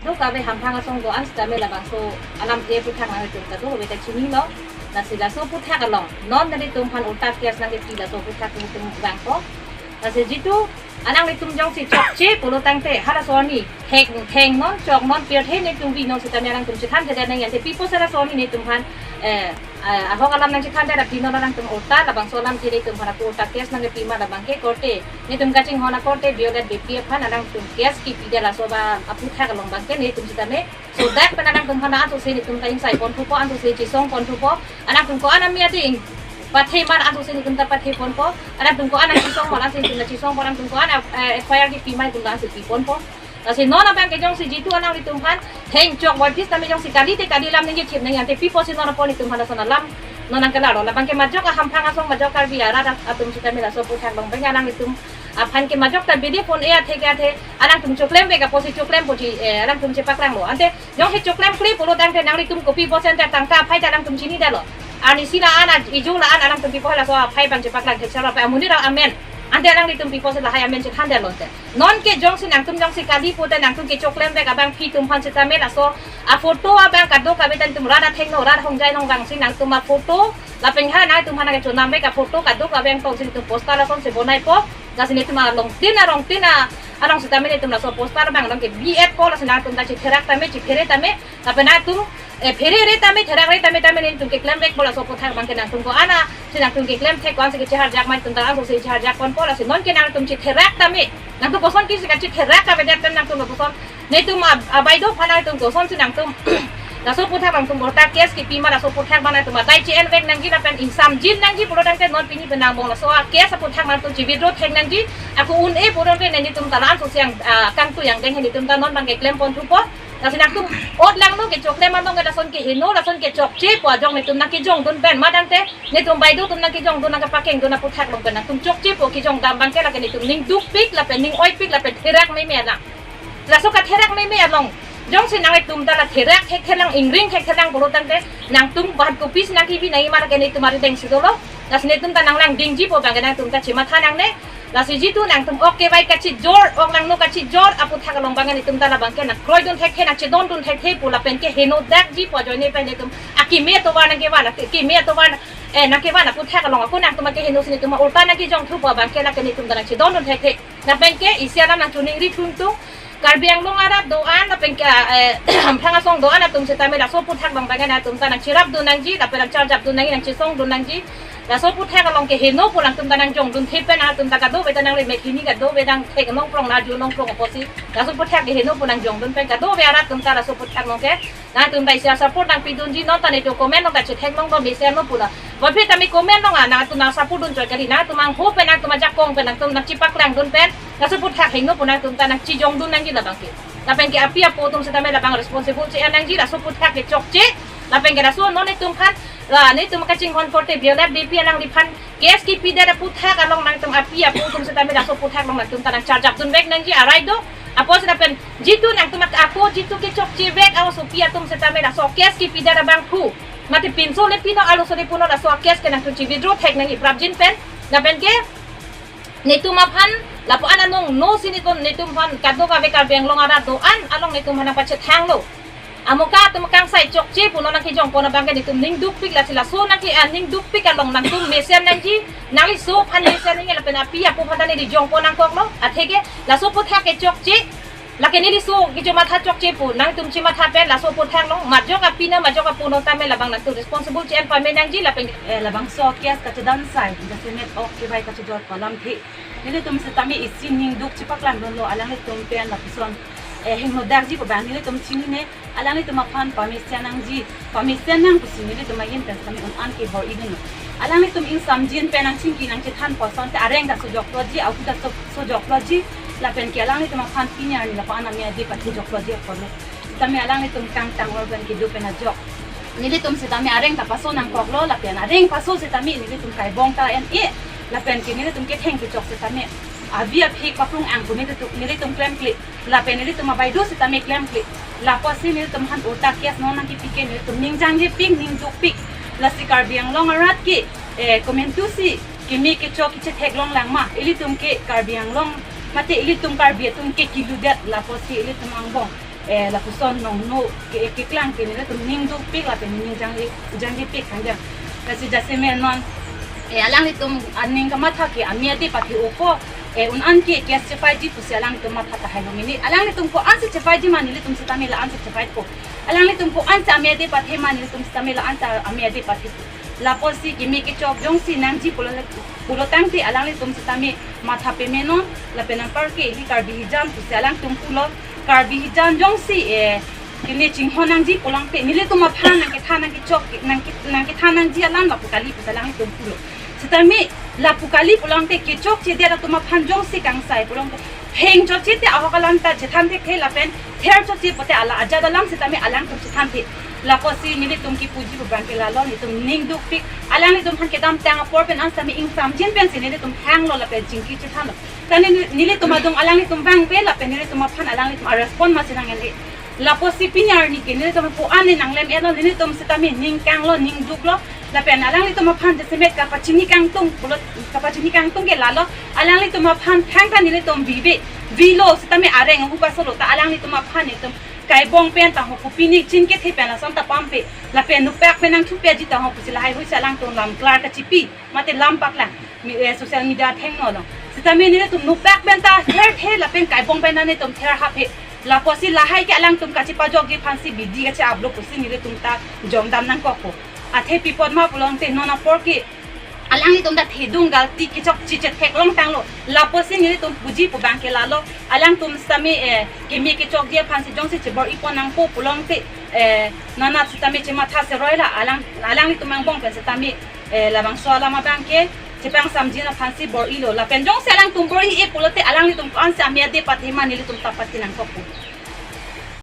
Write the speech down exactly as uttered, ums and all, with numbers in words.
Kadokave Hamphang asong do-an sitame labangso alamthe aphuthak nanglitum kadokave ta chinilo. Lasi laso aphuthak along non nanglitum aphan ulta case nangkepi laso aphuthak nanglitum vangpo. Lasi jitu alanglitum jongsi chokche pulo tangte halaso arni thek thengnon choknon pirthe netum binon sitame alangtum chethanthedet nangji, ante pi apotsi laso arni netum aphan, eh, eh, ahok alam nangchethandet aphi non alangtum ulta labangso alamthe netum aphan ako ulta case nangkepi ma labangke korte netum kachinghon akorte Violet Beypi aphan alangtum case kipidet laso ba aphuthak along abangke netum sitame sodak pen alangtum aphan ansose netum ta ingsai ponthupo, ansose chesong ponthupo. Alangtum ko-an amia ding pathe ma ansose netum ta pathe ponpo. Alangtum ko-an nangchesong ma ansose netum ta chesongpo, alangtum ko-an, eh, F I R kipi ma netum ta ansose pi ponpo. Lasi non abangke jongsi jitu alanglitum aphan thengchok voiphit tame jongsi kali te kali alam nangkechip nangji, ante pi apotsi non apor netum aphan lason alam non nangkelaro? Labangke majok a Hamphang asong, majok Karbi arat atum sitame laso aphuthak along abangke alanglitum aphan ke majok ta bidi phone e athe ke athe alangtum choklemvek apotsi choklempo ji, eh, alangtum chepaklanglo. Ante jongsi choklemkle pulo tangte nanglitum kopi apotsi ante tangka aphai ta alangtum chinidetlo. Arnisi la-an, a-, ijo la-an alangtum pi apot laso aphai abang chepaklang thekchalo pe amonit amen. Ante alanglitum pi apotsi lahai amen chethandetlo te. Nonke jongsi nangtum jongsi kali pute nangtum kechoklemvek abangpi atum aphan sitame laso aphoto abang kadokave ta netum rat athengno rat ahongjai along vangsi nangtum aphoto lapen ha nangtum aphan nangkechonamvek aphoto kadokave angtongsi netum poster asonsi bonaipo. Lasi netum alongtin arongtin a-, along sitame netum laso poster abang along kebi-etpo, lasi nangtum ta chetherak tame chephere tame lapen nangtum, eh, pherere tame therakre tame tame netum keklemvekpo laso aphuthak abangke nangtum ko-an a, si nangtum keklem thek ko-ansi kecheharjak ma netum ta ansose cheharjak ponpo. Lasi nonke nangtum chetherak tame, nangtum koson kisi kachetherak kavedet pen nangtum koson netum a, abaidophan nangtum kosonsi nangtum laso aphuthak nangtum ulta case kipi ma laso aphuthak abang nangtum adai che-envek nangji lapen ingsamjin nangji pulo tangte non pini pen angbong laso a-case aphuthak nangtum che-withdraw thek nangji. Ako un-e pulo tangte netum ta la ansose ang, ah, kangtui angdeng he netum ta non abangke klem ponthupo. Lasi nangtum ot langno kechoklem anong ke lason keheno lason kechokche pu ajok netum nangkejongdun pen ma tangte netum baido atum nangkejongdun nangkepakengdun aphuthak along pen nangtum chokche pu kejong dam abangke lake netum ning dukpik lapen ning oipik lapen therak meme alang. Laso katherak meme along jongsi nanglitum ta la therak thekthelang ingring thekthelang pulo tangte nangtum bahan kopisi nangkebi nangji ma lake netum arideng si dolo. Lasi netum ta nanglangdingji pu abangke nangtum ta chematha nangne. Lasi jitu nangtum ok kevai kachijor, ok langno kachijor aphuthak along abangke netum ta labangke nangkroidun thekthe nangchedondun thekthe pu lapen keheno dakji pu ajoine pen netum akeme atovar nangkevan, akeme atovar, eh, nangkevan aphuthak along ako nangtum akeheno si netum ulta nangkejongthu pu abangke lake netum ta nangchedondun thekthe. Lapen ke isi alam nangchiningri thuntung, Karbi Anglong arat do-an lapen ke, eh, Hamphang asong do-an atum sitame laso aphuthak abang abangke nangtum ta nangcherapdun nangji lapen nangcharjapdun nangji nangchesongdun nangji. Laso aphuthak along keheno pu nangtum ta nangjongdun the pen nangtum ta kadokave ta nangremek hini kadokave nangthek nongkrong nangju nongkrong apotsi laso aphuthak keheno pu nangjongdun pen kadokave arat atum ta laso aphuthak along ke nangtum ta isi a-support nangpidunji, non ta netum comment along ta chethek nong do mesen lo pula. Voiphit tame comment along a nangtum nang-support dun choi kali, nangtum angho pen nangtum ajakong pen nangtum nangchepaklangdun pen laso aphuthak heno pu nangtum ta nangchejongdun nangji labangke. Lapen ke api apo atum sitame labang responsible che-en nangji laso aphuthak kechokche. Lapen ke laso non netum aphan la netum kachinghon korte Violet Beypi alangliphan case kipidet aphuthak along nangtum api apo atum sitame laso aphuthak along nangtum ta nangcharjapdunvek nangji arai do. Apotsi lapen jitu nangtum ak-, ako jitu kechokchevek asopi atum sitame laso case kipidet abangphu mate pinso le pino arloso le puno laso case ke nangtum che-withdraw thek nangji prapjin pen. Lapen ke netum aphan lapu-an anong no si netum, netum aphan kadokave Karbi Anglong arat do-an along netum aphan nangpachethanglo. Amoka atum kangsai chokche puno nangkejongpon abangke netum ning dukpik, lasi laso nangke, ah, ning dukpik along nangtum mesen nangji, nangliso aphan mesen nangji lapen api apo aphan ta neli jongpon nangkoklo. Atheke laso aphuthak kechokche, lake neliso kecho matha chokche pu nangtum chematha pen laso aphuthak along majok api na majok apo no tame labang nangtum responsible che-en pame nangji lapen, eh, labangso case kachedansai jasemet ok kevai kachijor pu alamthe nelitum sitame isi ning duk chepaklangdunlo alanglitum pen lapuson, eh, hingno dakji pu abang nelitum chinine. Alanglitum aphan pamesen nangji, pamesen nang pusi nelitum ahin pen sitame un-an kebor-idunlo. Alanglitum ingsamjin pen nangchingki nangchethan pu asonte areng ta sojokloji, ahu ta so-, sojokloji, lapen ke alanglitum aphan pini arni lapu-an amia di pathejokloji apotlo. Sitame alanglitum kangtang organ kedo pen ajok nelitum sitame areng ta paso nangkoklo, lapen areng paso sitame nelitum kaibong ta en-e, lapen ke nelitum ketheng kechok sitame avi aphik paprung ang pu nelitum, nelitum klemkle, lapen nelitum abaideo sitame klemkle. Lapusi nelitum aphan ulta case non nangkipi ke nelitum ning jangjepik, ning dukpik. Lasi Karbi Anglong arat ke, eh, komantusi keme kechok kechetheklong lang ma, ilitum ke Karbi Anglong mate ilitum Karbi atum ke kiludet, lapusi ilitum angbong Eh, lapuson nongno ke, keklang ke nelitum ning dukpik lapen ning jangje, jangjepik kangjang. Lasi jasemet non, eh, alanglitum aning kamatha ke ame ade pathe-o ko, eh, un-an ke case chepaiji pusi alanglitum matha tahai lo mini. Alanglitum ko-ansi chepaiji ma nelitum sitame la-ansi chepaiko. Alanglitum ko-ansi ame ade pathe ma nelitum sitame la-ansi ame ade pathe. Lapusi kimi kechok jongsi nangji pulo, pulo tangte alanglitum sitame matha pame non, lapen anparke ili Karbi hijan pusi alangtum pulo, Karbi hijan jongsi, eh, kene chinghon nangji pulote nelitum aphan nangkethan nangkechok nangke, nangkethan nangji alam lapu kali pusi alangtum pulo. Sitame lapu kali pulote kechokchedet atum aphan jongsi kangsai pulote theng chokche te ahok alam ta chethan thekthe lapen ther chokche pote ala ajat alam sitame alangtum chethan the. Lapusi nelitum kipuji pu abang ke lalo, nelitum ning dukpik, alanglitum aphan kedamtang apor pen an sitame ingsamjin pensi nelitum hanglo lapen chingki chethanlo. Ta neli, nelitum adung alanglitum vangve lapen nelitum aphan alanglitum a-respond masi nang-en-e. Lapusi pini arni ke nelitum ko-an ne nanglem-etlo, nelitum sitame ning kanglo, ning duklo. Lapen alanglitum aphan jasemet kapachini kangtung pulo, kapachini kangtung ke lalo, alanglitum aphan thangta nelitum vive, vilo sitame areng ahu pasolo ta alanglitum aphan nelitum kaibong pen ta ho ko pini chin kethe pen lason ta pampe. Lapen nupak pen nangthupeji ta ho pusi lahai huisi alangtum lam klar kachipi mate lam paklang mi, eh, social media thengno lo. Sitame nelitum nupak pen ta therthe lapen kaibong pen nelitum ther haphe. Lapusi lahai ke alangtum kachepajokji aphansi bidi kache-aplo pusi nelitum ta jomdam nangkokpo. Athe pi apot ma pulote non apor ke alanglitum ta thedung galti kechokche chetheklong tanglo. Lapusi nelitum puji pu abang ke lalo, alangtum sitame, eh, kimi kechokji aphansi jongsi chebor-ipon nangpo pulote, eh, nana sitame chematha seroi la alang, alanglitum angbong pen sitame, eh, labangso alam abang ke chepangsamjin aphansi bor-ilo. Lapen jongsi alangtum bor-i-e pulote alanglitum ko-ansi ame ade pathe ma nelitum ta pati nangkokpo.